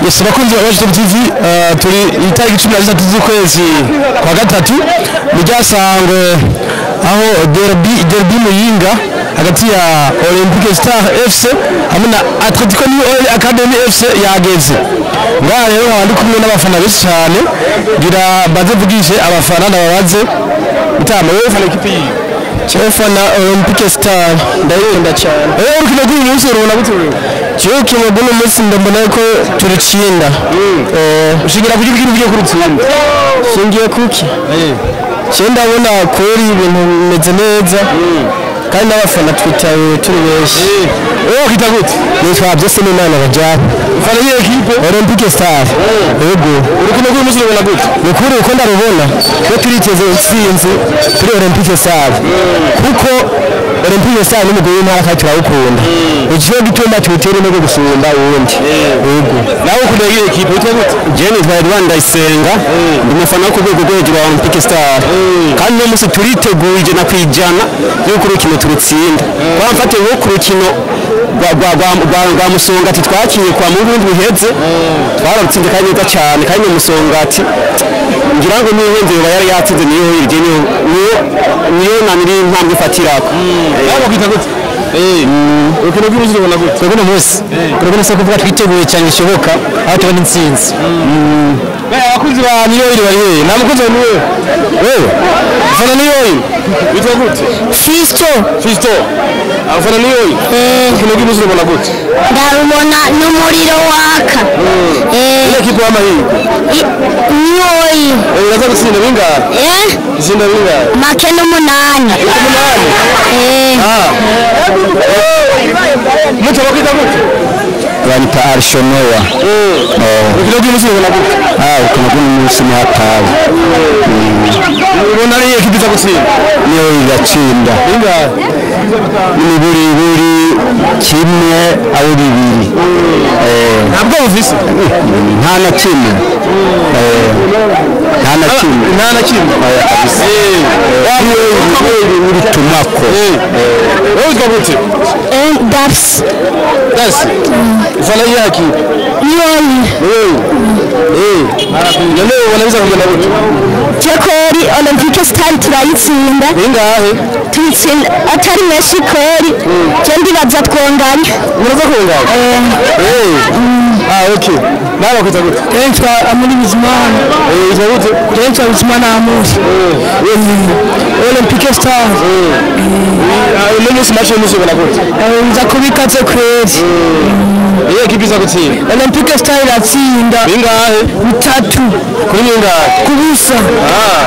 Yes, bakunzi ba Top TV, turi itariki 13 z'ukwezi kwa gatatu mu Ryasango, aho derby Muyinga hagati ya Olympique Star FC hamwe na Atletico New Oil Academy FC yageze. Ngaha rero nkaba ndi kumwe n'abafana benshi cyane, ngira mbaze mvugishe abafana ndababaze. Mutama, wewe ufana ikipe yihe? Jewe fana Olympique Star, ndayikunda cyane. Urukino rw'uyu munsi urubona gute wewe? Jewe urukino rw'uno munsi ndabona ko turutsinda. Ushingira kuki kugira ugiye kurutsinda? Shingiye kuki? Jewe ndabona kuri ibintu bimeze neza kandi n'abafana twitaye turi benshi. Wewe ukita gute? Nitwa Byose n'Imana Rajab. Ufana iyihe kipe? Olympique Star. Yego. Urukino rw'uyu munsi urubona gute? Ni ukuri uko ndarubona ko turiteze intsinzi kuri Olympique Star, kuko Olympique Star ni umugwi w'intara kandi turawukunda, ico gituma tuwutera intege gusumba uwundi. Yego. Nawe ukunda iyihe kipe? Witwa gute? Jewe nitwa Edouard Ndayisenga, ndi umufana wo ku rwego rwo hejuru wa Olympique Star, kandi uno munsi turiteguye 100% yuko urukino turutsinda. Twamfatiye nko ku rukino rwa Musongati twakinye kwa Mungu w'indwi iheze, twararutsinze kandi neza cyane, kandi ni Musongati ngira ngo niyo nze yoba yari yatsinze, niyo hirye niyo naniri intambwe ifatirako. Nawe ukita gute? Urukino rw'uyu munsi urubona gute? Twebwe uno munsi turabona se kuvuga twiteguye cyane bishoboka aho tubona intsinzi. Abakunzi ba New Oil bari hehe? Nta mukunzi wa New Oil? Wewe? Ufana New Oil? Witwa gute? Fisto. Fisto. Ufana New Oil? Urukino rw'uyu munsi urubona gute? Ndarubona n'umuriro waka. Ile kipe w'amahirwe. New Oil. Iraza gutsinda bingahe? Itsinda bingahe? Make n'umunani. 8? Eh. Muto, bakwita gute? Banyita Arshonoa. Urukino rw'uyu munsi urubona gute? Ah, urukino rw'uno munsi ni hatari. Ubona ari iyihe kipe iza gutsinda? Niyo iratsinda. Bingahe? N'imiburiburi kimwe aho bibiri. Ntabwo bufise? Nta na kimwe. Nta na kimwe. Nta na kimwe. Oya, kabisa. Uritumako. Wowe witwa gute? Darcy. Darcy. Ufana iyihe kipe? New Oil. None ubona biza kugenda gute? Kori Olympique Star turayitsinda. Bingahe? Tuyitsinda atari menshi kori. Je ndibaza twonganya. Muraza kungana? Ah, okay. Nawe bakwita gute? Nitwa Amuri Bizimana. Witwa gute? Nitwa Bizimana Amuri. Olympique Star. Uno munsi match y'umunsi ubona gute? Nza kubikaze kweli. Iyihe kipe iza gutsinda? Olympique Star iratsinda. Bingahe? 3. Kuri bingahe? Ku busa. Ah.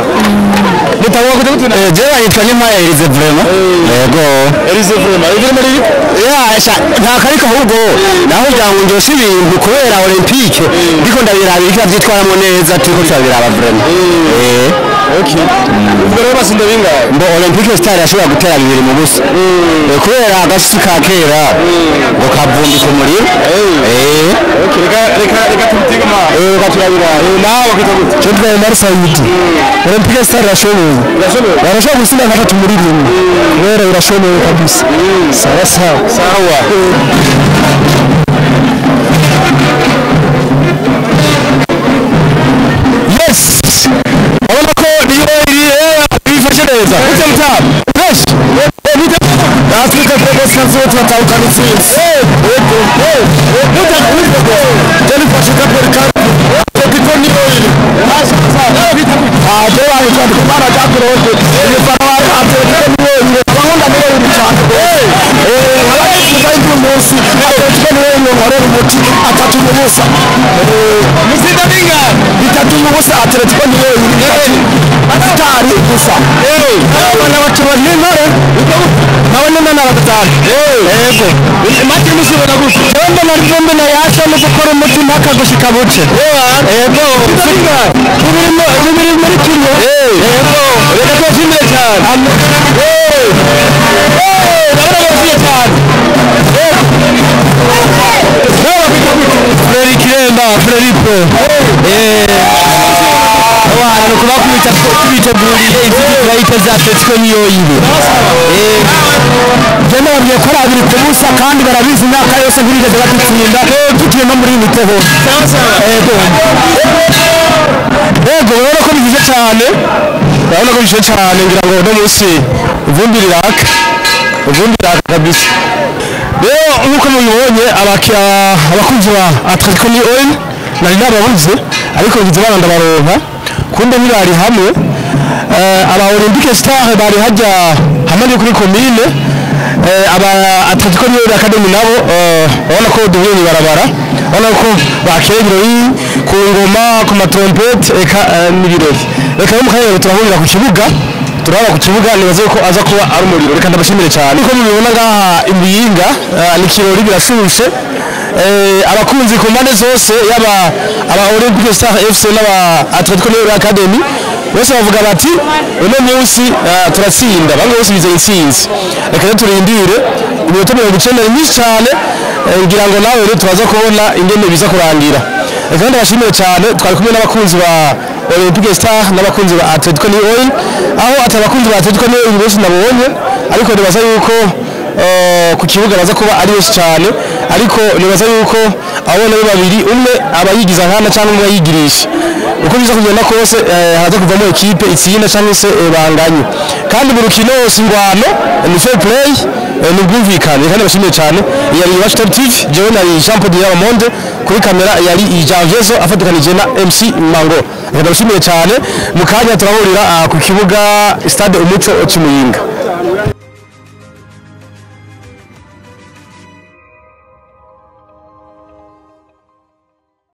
Mutangwa gute gute? Jewe yitwa Nyuma Elize vraiment. Yego. Elize vraiment. Elize muri Ya, sha nta kariko, ahubwo naho kugira ngo ndyoshe ibintu kubera Olympique ndiko ndabiraba iriko iravyitwaramo neza, turiko turabiraba vraiment. Okay. Ubwo rero batsinda bingahe? Mbo Olympique Star yashobora gutera 2-0. Kubera agashitsi ka kera ngo kavumbika umuriro. Okay, reka tubitege amaso. Reka turabiraba. Nawe bakwita gute? Cyo twaye Marseille. Olympique Star irashoboye. Irashoboye? Barashobora gutsinda nka 3-1. Kubera irashoboye kabisa. Sawa sawa. Sawa. Yes! Urabona ko niyo iri bifashe neza. Gute mutama? Fresh. Gute? Afrika Progress Council turatahukana intsinzi. Yego. Gute? Gute? Jennifer Shukaperi kandi Atletico New Oil. Ah, jewe witwa Ndikumana Jack Claude. Umufana wa Atletico New Oil. Abakunda New Oil cyane. Nkaba nifuza yuko uyu munsi Atletico New Oil yonkorera umuti 3-0. Mutsinda bingahe? 3-0 Atletico New Oil. Star gusa. Abana bacu bari intore. Nabone nana batanu. Yego. Match y'umunsi ubona gute? Jewe mbona ari mbona yasha no gukora umuti mpaka gushika buce. Yego. 2-1. Yego. Reka tubashimire cyane. Ndabona bashimye cyane. Nawe bakwita gute? Frederic Kiremba, Frederico. Wana no kubakubita tubiteguriye intsinzi turayiteze Atletico niyo iri. Je ndababwira Ndababwiye ko ari 2-0, kandi barabizi, imyaka yose ntibigeze badutsinda, tugiye no muri mitego. Yego. Yego, urabona ko byiza cyane, urabona ko byiza cyane. Ngira ngo uno munsi ivumbi riraka, ivumbi riraka kabisa. Rero nk'uko mubibonye, abakunzi ba Atletico New Oil nari nababuze, ariko ngize bana ndabaronka, kumbe ntibari hamwe. Aba Olympique Star bari hajya hamwe kuri komine. Aba Atletico New Oil Academy nabo urabona ko duhuye mw'ibarabara, urabona ko bakeye ibirori ku ngoma, ku matrompete, eka n'ibirori. Reka rero mu kanya turahurira ku kibuga, turabona ku kibuga, nibaze ko aza kuba ari umuriro. Reka ndabashimire cyane. Nkuko mubibona ngaha i Muyinga, ni ikirori, birashushe. Abakunzi ku mpande zose, yaba aba Olympic Star FC n'aba Atletico New Academy, bose bavuga bati uno munsi turatsinda. Bamwe bose bizeye intsinzi. Reka rero turindire iminota 90, ni myinshi cyane. Ngira ngo nawe rero turaza kubona ingene biza kurangira. Reka ndabashimire cyane. Twari kumwe n'abakunzi ba Olympic Star n'abakunzi ba Atletico New Oil, aho ati abakunzi ba Atletico New Oil benshi nabonye, ariko nibaza yuko ku kibuga baza kuba ari benshi cyane. Ariko nibaza yuko abo nabo babiri, umwe aba yigiza nkana cyangwa umwe ayigirisha. Uko biza kugenda kose, haraza kuvamo ekipe itsinda cyangwa se banganye. Kandi mu rukino si ingwano, ni fair play, ni ubwumvikane. Kandi bashimiye cyane. Yari Iwacu Top TV, jewe nari Jean Paul Diamond, kuri kamera yari Janviezo afatikanije na MC Mango. Reka ndabashimiye cyane. Mu kanya turahurira ku kibuga, Stade Umuco c'Imuyinga.